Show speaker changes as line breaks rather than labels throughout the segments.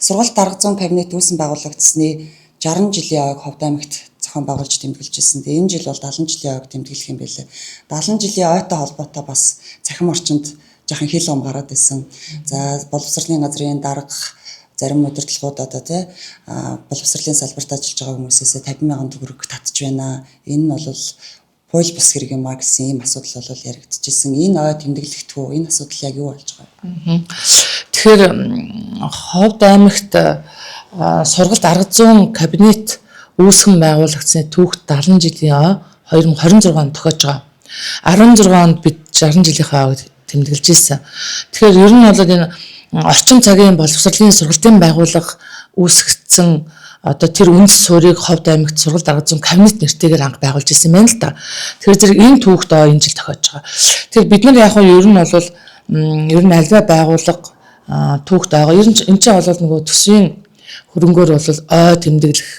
Сургалт арга зүйн кабинет үүсэн байгуулагдсаны 60 жилийн ойг Ховд аймагт зохион байгуулж тэмдэглэж ирсэн. Тэгээ энэ жил бол 70 жилийн ойг тэмдэглэх юм байлээ. 70 жилийн ойтой холбоотой бас цахим орчинд жаахан хэл ом гараад исэн. За, боловсролын газрын дарга, зарим удирдлагууд одоо тий боловсролын салбарт ажиллаж байгаа хүмүүсээс 50 мянган төгрөг татж байна. Энэ нь бол хууль бус хэрэг юм а гэсэн ийм асуудал бол яригдчихсэн. Энэ ой тэмдэглэхдэггүй, энэ асуудал яг юу болж байгаа вэ?
Тэгэхээр Ховд аймагт сургалт арга зүйн кабинет үүсгэн байгуулагдсаны түүх 70 жилийн ой 2026 онд тохиож байгаа. 16 онд бид 60 жилийнхаа ойг тэмдэглэж ирсэн. Тэгэхээр ер нь бол энэ орчин цагийн боловсролын сургалтын байгууллага үүсгэсэн одоо тэр үндэс суурийг Ховд аймагт сургалт арга зүйн кабинет нэртэйгээр анх байгуулж ирсэн юм байна л да. Тэгэхээр зэрэг энэ түүхт ой энэ жил тохиож байгаа. Тэгэхээр бид нар яг нь ер нь бол ер нь альва байгууллага түүхт ойгоо ер нь энэ чинь бол нөгөө төсвийн хөрөнгөөр бол ой тэмдэглэх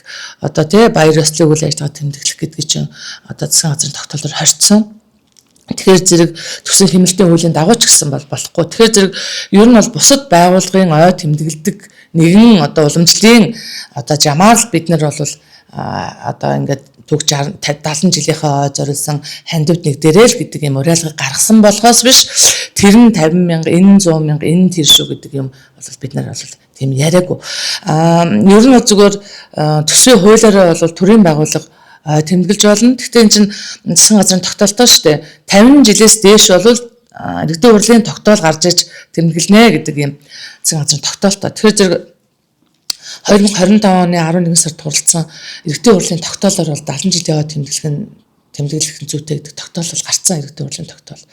одоо тий баяр ёслолыг үйл ажиллагаа тэмдэглэх гэдгийг чинь одоо засгийн газрын тогтоолоор хорцсон. Тэгэхээр зэрэг төсвийн хэмнэлтийн хуулийн дагуу ч гэсэн бол болохгүй. Тэгэхээр зэрэг ер нь бол бусад байгууллагын ой тэмдэглэдэг нэгэн одоо уламжлалын одоо жамаар л бид нар бол одоо ингээд түүх 60 70 жилийнхээ ой зориулсан хандивд нэг дээрээ л гэдэг юм уриалга гаргасан болохоос биш, тэр нь 50 мянга, энэ 100 мянга, энэ тэр шүү гэдэг юм бол бид нар бол тийм яриаггүй. Ер нь бол зүгээр төсвийн хуулиараа бол төрийн байгууллага тэмдэглэж болно. Гэхдээ энэ чинь засгийн газрын тогтоолтой шүү дээ. 50 жилээс дээш бол иргэдийн хурлын тогтоол гарч иж тэмдэглэнэ гэдэг юм засгийн газрын тогтоолтой. Тэгэхээр зэрэг 2025 оны 11 сард хуралдсан иргэдийн хурлын тогтоолоор бол 70 жилийн ой тэмдэглэх нь зүйтэй гэдэг тогтоол бол гарцсан, иргэдийн хурлын тогтоол.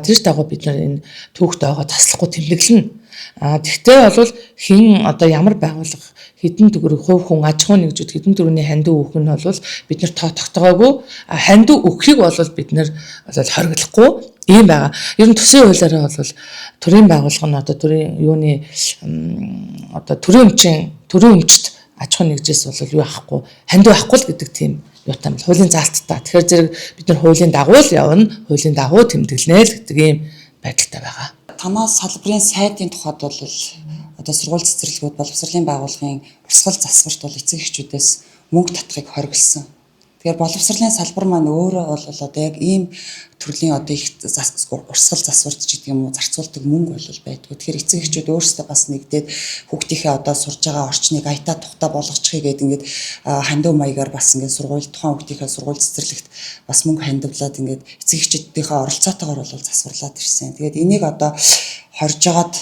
Тэр дагуу бид нар энэ түүхт ойгоо таслахгүй тэмдэглэнэ. Тэгтээ бол хэн одоо ямар байгууллага хэдэн төгрөг, хувь хүн, аж ахуйн нэгжүүд хэдэн төгрөгийн хандив өгөх нь бол бид нар тоо тогтоогоогүй. Хандив өгөхийг бол бид нар бол хориглохгүй ийм байгаа. Ер нь төсвийн хуулиараа бол төрийн байгууллага нь одоо төрийн юуны одоо төрийн өмчийн төрийн өмчт аж ахуйн нэгжээс бол юу авахгүй, хандив авахгүй л гэдэг тийм юутай юм хуулийн заалттай. Тэгэхээр зэрэг бид нар хуулийн дагуу л явна, хуулийн дагуу тэмдэглэнэ л гэдэг ийм байдалтай байгаа.
Танаа салбарын сайдын тухайд бол одоо сургууль цэцэрлэгүүд, боловсролын байгууллагын урсгал засварт бол эцэг эхчүүдээс мөнгө татахыг хориглосон. Тэгэхээр боловсролын салбар маань өөрөө бол одоо яг ийм төрлийн одоо их урсгал засварт ч гэдэг юм уу зарцуулдаг мөнгө бол байдгүй. Тэгэхээр эцэг эхчүүд өөрсдөө бас нэгдээд хүүхдийнхээ одоо сурж байгаа орчныг аятаа тухтай болгочихъя гэдэг ингээд хандив маягаар бас ингээд сургууль тухайн хүүхдийнхээ сургууль цэцэрлэгт бас мөнгө хандивлаад ингээд эцэг эхчүүдийнхээ оролцоотойгоор бол засварлаад ирсэн. Тэгээд энийг одоо хорж жагаад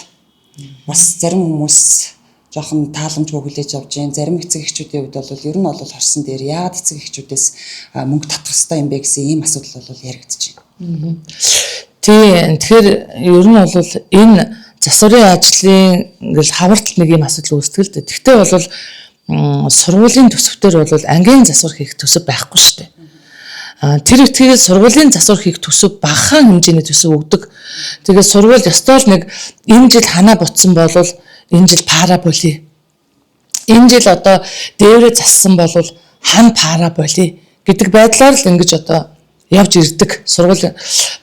бас зарим хүмүүс жоохон тааламжгүй хүлээж авч जैन, зарим эцэг эхчүүдийн хувьд бол ер нь бол хорсон дээр яагаад эцэг эхчүүдээс мөнгө татах хэрэгтэй юм бэ гэсэн ийм асуудал бол яригдчих байна.
Тийм, тэгэхээр ер нь бол энэ засварын ажлын ингээл хавартал нэг юм асуудал үүсдэг л дээ. Тэгтээ бол сургуулийн төсөвтөр бол ангийн засвар хийх төсөв байхгүй шүү дээ. Тэр үтгэл сургуулийн засвар хийх төсөв багахан хэмжээний төсөв өгдөг. Тэгээд сургууль ёстой л нэг энэ жил ханаа бутсан бол энэ жил пара боли. Энэ жил одоо дээврээ зассан бол хан пара боли гэдэг байдлаар л ингэж одоо явж ирдэг сургууль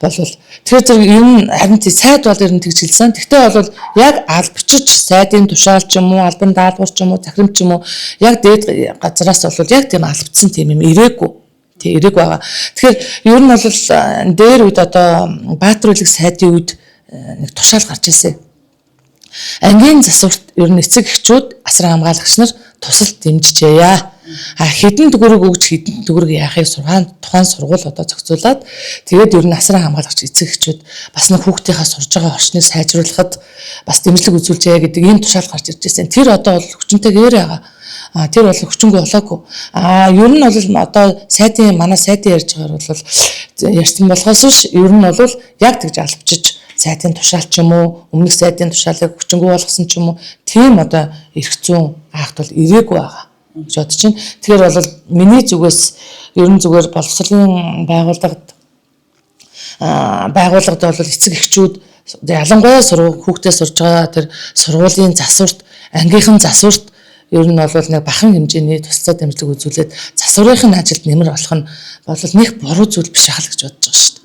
болвол. Тэгэхээр зэрэг энэ харин тий сайд бол ер нь тэгж хэлсэн. Тэгтээ бол яг албачиж сайдын тушаал ч юм уу, албан даалгавар ч юм уу, захирамж ч юм уу яг дээд газраас бол яг тийм албацсан тийм юм ирээгүй. Тий, ирээг байгаа. Тэгэхээр ер нь бол дээр үед одоо Баатар үлэг сайдын үед нэг тушаал гарч ирсэн. Ангийн засварт ер нь эцэг эхчүүд, асран хамгаалагч нар тусалд дэмжижээ. Хэдэн төгрөг өгч хэдэн төгрөг яахыг тухайн сургууль одоо зохицуулаад, тэгээд ер нь асран хамгаалагч эцэг эхчүүд бас нэг хүүхдийнхаа сурж байгаа орчныг сайжруулахад бас дэмжлэг үзүүлжээ гэдэг ийм тушаал гарч ирж байсан. Тэр одоо бол хүчинтэйгээр байгаа. Тэр бол хүчингүй болоогүй. Ер нь бол одоо сайдын манай сайдын ярьж байгаагаар бол ярьсан болохоос биш, ер нь бол яг тэгж албачиж сайдын тушаал ч юм уу, өмнөх сайдын тушаалыг хүчингүй болгосон ч юм уу, тийм одоо эрх зүйн акт бол ирээгүй байгаа гэж бодож байна. Тэгэхээр бол миний зүгээс ер нь зүгээр боловсролын байгууллагад бол эцэг эхчүүд ялангуяа хүүхдээ сурж байгаа тэр сургуулийн засварт, ангийнхан засварт ер нь бол нэг бахан хэмжээний тусалцаа дэмжлэг үзүүлээд засварын ажилд нэмэр болох нь бол нэг буруу зүйл биш ахал гэж бодож байгаа шүү дээ.